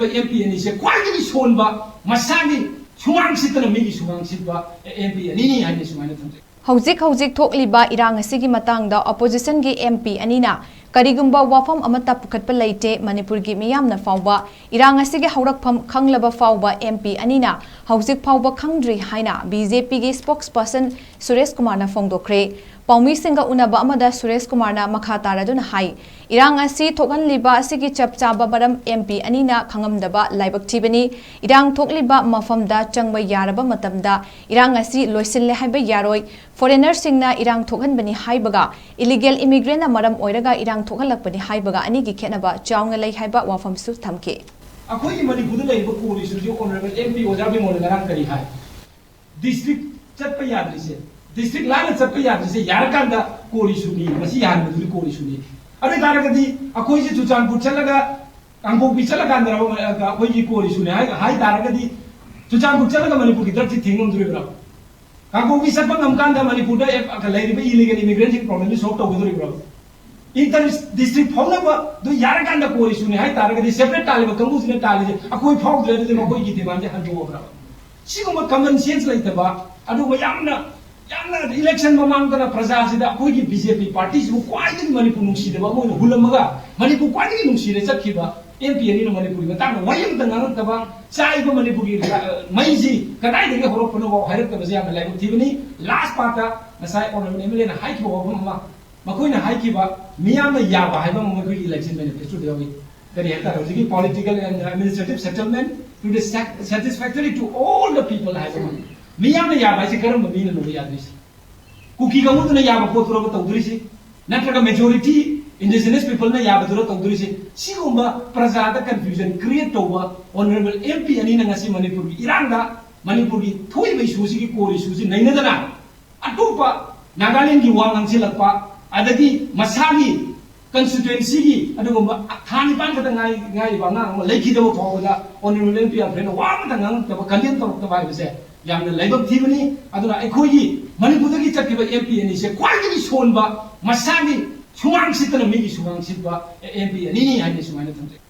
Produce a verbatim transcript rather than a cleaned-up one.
M P ꯑꯅꯤꯁꯦ ꯈ꯭ꯋꯥꯏꯗꯒꯤ ꯁꯣꯟꯕ, ꯃꯁꯥꯒꯤ ꯁꯨꯃꯥꯡ ꯁꯤꯠꯇꯅ ꯃꯤꯒꯤ ꯁꯨꯃꯥꯡ ꯁꯤꯠꯄ ꯑꯦꯝ ꯄꯤ ꯑꯅꯤꯅꯤ ꯍꯥꯏꯅ ꯁꯨꯃꯥꯏꯅ ꯊꯝꯖꯩ꯫ ꯍꯧꯖꯤꯛ ꯍꯧꯖꯤꯛ ꯊꯣꯛꯂꯤꯕ ꯏꯔꯥꯡ ꯑꯁꯤꯒꯤ ꯃꯇꯥꯡꯗ ꯑꯣꯄꯣꯖꯤꯁꯟꯒꯤ ꯑꯦꯝ ꯄꯤ ꯑꯅꯤꯅ ꯀꯔꯤꯒꯨꯝꯕ ꯋꯥꯐꯝ ꯑꯃꯠꯇ ꯄꯨꯈꯠꯄ ꯂꯩꯇꯦ, ꯃꯅꯤꯄꯨꯔꯒꯤ ꯃꯤꯌꯥꯝꯅ ꯐꯥꯎꯕ ꯏꯔꯥꯡ ꯑꯁꯤꯒꯤ ꯍꯧꯔꯛꯐꯝ ꯈꯪꯂꯕ ꯐꯥꯎꯕ ꯑꯦꯝ ꯄꯤ ꯑꯅꯤꯅ ꯍꯧꯖꯤꯛ ꯐꯥꯎꯕ ꯈꯪꯗ꯭ꯔꯤ ꯍꯥꯏꯅ ꯕꯤ ꯖꯦ ꯄꯤꯒꯤ ꯁ꯭ꯄꯣꯛꯁ ꯄꯔꯁꯟ ꯁꯨꯔꯦꯁ ꯀꯨꯃꯥꯔꯅ ꯐꯣꯡꯗꯣꯛꯈ꯭ꯔꯦ꯫ ꯄꯥꯎꯃꯤꯁꯤꯡꯒ ꯎꯅꯕ ꯑꯃꯗ ꯁꯨꯔꯦꯁ ꯀꯨꯃꯥꯔꯅ ꯃꯈꯥ ꯇꯥꯔꯗꯨꯅ ꯍꯥꯏ, ꯏꯔꯥꯡ ꯑꯁꯤ ꯊꯣꯛꯍꯜꯂꯤꯕ ꯑꯁꯤꯒꯤ ꯆꯞ ꯆꯥꯕ ꯃꯔꯝ ꯑꯦꯝ ꯄꯤ ꯑꯅꯤꯅ ꯈꯪꯉꯝꯗꯕ ꯂꯥꯏꯕꯛ ꯊꯤꯕꯅꯤ꯫ ꯏꯔꯥꯡ ꯊꯣꯛꯂꯤꯕ ꯃꯐꯝꯗ ꯆꯪꯕ ꯌꯥꯔꯕ ꯃꯇꯝꯗ ꯏꯔꯥꯡ ꯑꯁꯤ ꯂꯣꯏꯁꯤꯜꯂꯦ ꯍꯥꯏꯕ ꯌꯥꯔꯣꯏ꯫ ꯐꯣꯔꯦꯅꯔꯁꯤꯡꯅ ꯏꯔꯥꯡ ꯊꯣꯛꯍꯟꯕꯅꯤ ꯍꯥꯏꯕꯒ ꯏꯂꯤꯒꯦꯜ ꯏꯃꯤꯒ꯭ꯔꯦꯟꯅ ꯃꯔꯝ ꯑꯣꯏꯔꯒ ꯏꯔꯥꯡ ꯊꯣꯛꯍꯜꯂꯛꯄꯅꯤ ꯍꯥꯏꯕꯒ ꯑꯅꯤꯒꯤ ꯈꯦꯠꯅꯕ ꯆꯥꯎꯅ ꯂꯩ ꯍꯥꯏꯕ ꯋꯥꯐꯝꯁꯨ ꯊꯝꯈꯤ꯫ ꯑꯩꯈꯣꯏꯒꯤ ꯃꯅꯤꯄꯨꯔꯗ ꯂꯩꯔꯤꯕ ꯀꯣꯜ ꯏꯁꯨꯁꯤ ꯑꯣꯅꯔꯦꯕꯜ ꯑꯦꯝ ꯄꯤ ꯑꯣꯖꯥ ꯕꯤꯃꯣꯜꯅ ꯉꯔꯥꯡ ꯀꯔꯤ ꯍꯥꯏ? ꯗꯤꯁꯇ꯭ꯔꯤꯛ ꯆꯠꯄ ꯌꯥꯗ꯭ꯔꯤꯁꯦ, ꯗꯤꯁꯇ꯭ꯔꯤꯛ ꯂꯥꯟꯅ ꯆꯠꯄ ꯌꯥꯗ꯭ꯔꯤꯁꯦ ꯌꯥꯔꯀꯥꯟꯗ ꯀꯣꯜ ꯏꯁꯨꯅꯤ, ꯃꯁꯤ ꯌꯥꯍꯟꯕꯗꯨꯗꯤ ꯀꯣꯜ ꯏꯁꯨꯅꯤ꯫ ꯑꯗꯨ ꯑꯣꯏ ꯇꯥꯔꯒꯗꯤ ꯑꯩꯈꯣꯏꯁꯦ ꯆꯨꯔꯆꯥꯟꯄꯨꯔ ꯆꯠꯂꯒ, ꯀꯥꯡꯄꯣꯛꯄꯤ ꯆꯠꯂꯀꯥꯟꯗ ꯑꯩꯈꯣꯏꯒꯤ ꯀꯣꯜ ꯏꯁꯨꯅꯤ ꯍꯥꯏ ꯍꯥꯏ ꯇꯥꯔꯒꯗꯤ ꯆꯨꯔꯆꯥꯟꯄꯨꯔ ꯆꯠꯂꯒ ꯃꯅꯤꯄꯨꯔꯒꯤ ꯗ꯭ꯔꯒꯁꯤ ꯊꯤꯡꯉꯝꯗꯣꯏꯔꯤꯕ꯭ꯔꯥ? ꯀꯥꯡꯄꯣꯛꯄꯤ ꯆꯠꯄ ꯉꯝꯀꯥꯟꯗ ꯃꯅꯤꯄꯨꯔꯗ ꯑꯦ-, ꯂꯩꯔꯤꯕ ꯏꯂꯤꯒꯦꯜ ꯏꯃꯤꯒ꯭ꯔꯦꯟꯁꯤꯡ ꯄ꯭ꯔꯣꯕ꯭ꯂꯦꯝꯁꯤ ꯁꯣꯜꯕ ꯇꯧꯒꯗꯧꯔꯤꯕ꯭ꯔꯥ? ꯏꯟꯇꯔ ꯗꯤꯁꯇ꯭ꯔꯤꯛ ꯐꯥꯎꯅꯕꯗꯨ ꯌꯥꯔꯀꯥꯟꯗ ꯀꯣꯜ ꯏꯁꯨꯅꯤ ꯍꯥꯏ ꯇꯥꯔꯒꯗꯤ ꯁꯦꯄꯔꯦꯠ ꯇꯥꯜꯂꯤꯕ ꯀꯥꯡꯕꯨꯁꯤꯅ ꯇꯥꯜꯂꯤꯁꯦ ꯑꯩꯈꯣꯏ ꯐꯥꯎꯗ꯭ꯔꯦ, ꯑꯗꯨꯗꯤ ꯃꯈꯣꯏꯒꯤ ꯗꯤꯃꯥꯟꯁꯦ ꯍꯟꯗꯣꯛꯑꯕ꯭ꯔꯥ? ꯁꯤꯒꯨꯝꯕ ꯀꯃꯟ ꯁꯦꯟꯁ ꯂꯩꯇꯕ, ꯑꯗꯨꯒ ꯌꯥꯝꯅ, ꯌꯥꯝꯅ ꯏꯂꯦꯛꯁꯟ ꯃꯃꯥꯡꯗꯅ ꯄ꯭ꯔꯖꯥꯁꯤꯗ ꯑꯩꯈꯣꯏꯒꯤ ꯕꯤ ꯖꯦ ꯄꯤ ꯄꯥꯔꯇꯤꯁꯤꯕꯨ ꯈ꯭ꯋꯥꯏꯗꯒꯤ ꯃꯅꯤꯄꯨꯔ ꯅꯨꯡꯁꯤꯗꯕ ꯑꯃ ꯑꯣꯏꯅ ꯍꯨꯜꯂꯝꯃꯒ ꯃꯅꯤꯄꯨꯔ ꯈ꯭ꯋꯥꯏꯗꯒꯤ ꯅꯨꯡꯁꯤꯅ ꯆꯠꯈꯤꯕ ꯑꯦꯝ ꯄꯤ ꯑꯅꯤꯅ ꯃꯅꯤꯄꯨꯔꯒꯤ ꯃꯇꯥꯡꯗ ꯋꯥꯍꯩ ꯑꯃꯇ ꯉꯥꯡꯉꯛꯇꯕ, ꯆꯥꯛꯏꯕ ꯃꯅꯤꯄꯨꯔꯒꯤ, ꯑ, ꯃꯩꯁꯤ ꯀꯗꯥꯏꯗꯒꯤ ꯍꯧꯔꯛꯄꯅꯣ ꯍꯥꯏꯔꯛꯇꯕꯁꯦ ꯌꯥꯝꯅ ꯂꯥꯏꯕꯛ ꯊꯤꯕꯅꯤ꯫ ꯂꯥꯁ ꯄꯥꯔꯠꯇ ꯉꯁꯥꯏ ꯑꯣꯅꯔꯦꯕꯜ ꯑꯦꯝ ꯑꯦꯜ ꯑꯦꯅ ꯍꯥꯏꯈꯤꯕ ꯋꯥꯐꯝ ꯑꯃ, ꯃꯈꯣꯏꯅ ꯍꯥꯏꯈꯤꯕ ꯃꯤꯌꯥꯝꯅ ꯌꯥꯕ ꯍꯥꯏꯕ ꯑꯃ ꯃꯈꯣꯏꯒꯤ ꯏꯂꯦꯛꯁꯟ ꯃꯦꯅꯤꯐꯦꯁꯇꯣꯗ ꯌꯥꯎꯏ꯫ ꯀꯔꯤ ꯍꯥꯏꯇꯥꯔꯦ, ꯍꯧꯖꯤꯛꯀꯤ political and administrative settlement to the sat-, satisfactory to all the people ꯍꯥꯏꯕ ꯑꯃ꯫ ꯃꯤꯌꯥꯝꯅ ꯌꯥꯕ ꯍꯥꯏꯁꯦ ꯀꯔꯝꯕ ꯃꯤꯅꯅꯣꯕ ꯌꯥꯗꯣꯏꯁꯦ? ꯀꯨꯀꯤ ꯀꯥꯡꯕꯨꯗꯨꯅ ꯌꯥꯕ ꯄꯣꯠꯇꯨꯔꯕ ꯇꯧꯗꯣꯔꯤꯁꯦ? ꯅꯠꯇ꯭ꯔꯒ majority indigenous people ꯅ ꯌꯥꯕꯗꯨꯔ ꯇꯧꯗꯣꯔꯤꯁꯦ? ꯁꯤꯒꯨꯝꯕ ꯄ꯭ꯔꯖꯥꯗ confusion create ꯇꯧꯕ ꯑꯣꯅꯔꯦꯕꯜ ꯑꯦꯝ ꯄꯤ ꯑꯅꯤꯅ ꯉꯁꯤ ꯃꯅꯤꯄꯨꯔꯒꯤ ꯏꯔꯥꯡꯗ, ꯃꯅꯤꯄꯨꯔꯒꯤ ꯊꯣꯛꯏꯕ ꯏꯁꯨꯁꯤꯒꯤ ꯀꯣꯔ ꯏꯁꯨꯁꯤ ꯅꯩꯅꯗꯅ ꯑꯇꯣꯞꯄ ꯅꯥꯒꯥꯂꯦꯟꯒꯤ ꯋꯥ ꯉꯥꯡꯁꯤꯜꯂꯛꯄ, ꯑꯗꯒꯤ ꯃꯁꯥꯒꯤ ꯀꯟꯁꯇꯤꯇ꯭ꯋꯦꯟꯁꯤꯒꯤ ꯑꯗꯨꯒꯨꯝꯕ ꯊꯥ ꯅꯤꯄꯥꯟ ꯈꯛꯇ ꯉꯥꯏ-, ꯉꯥꯏꯔꯤꯕ ꯑꯉꯥꯡ ꯑꯃ ꯂꯩꯈꯤꯗꯕ ꯐꯥꯎꯕꯗ ꯑꯣꯅꯔꯦꯕꯜ ꯑꯦꯝ ꯄꯤ ꯑꯜꯐ꯭ꯔꯦꯗꯅ ꯋꯥ ꯑꯃꯇ ꯉꯥꯡꯉꯛꯇꯕ, ꯀꯟꯗꯦꯝ ꯇꯧꯔꯛꯇꯕ ꯍꯥꯏꯕꯁꯦ ꯌꯥꯝꯅ ꯂꯥꯏꯕꯛ ꯊꯤꯕꯅꯤ꯫ ꯑꯗꯨꯅ ꯑꯩꯈꯣꯏꯒꯤ ꯃꯅꯤꯄꯨꯔꯗꯒꯤ ꯆꯠꯈꯤꯕ ꯑꯦꯝ ꯄꯤ ꯑꯅꯤꯁꯦ ꯈ꯭ꯋꯥꯏꯗꯒꯤ ꯁꯣꯟꯕ, ꯃꯁꯥꯒꯤ ꯁꯨꯃꯥꯡ ꯁꯤꯠꯇꯅ ꯃꯤꯒꯤ ꯁꯨꯃꯥꯡ ꯁꯤꯠꯄ ꯑꯦꯝ ꯄꯤ ꯑꯅꯤꯅꯤ ꯍꯥꯏꯅ ꯁꯨꯃꯥꯏꯅ ꯊꯝꯖꯩ꯫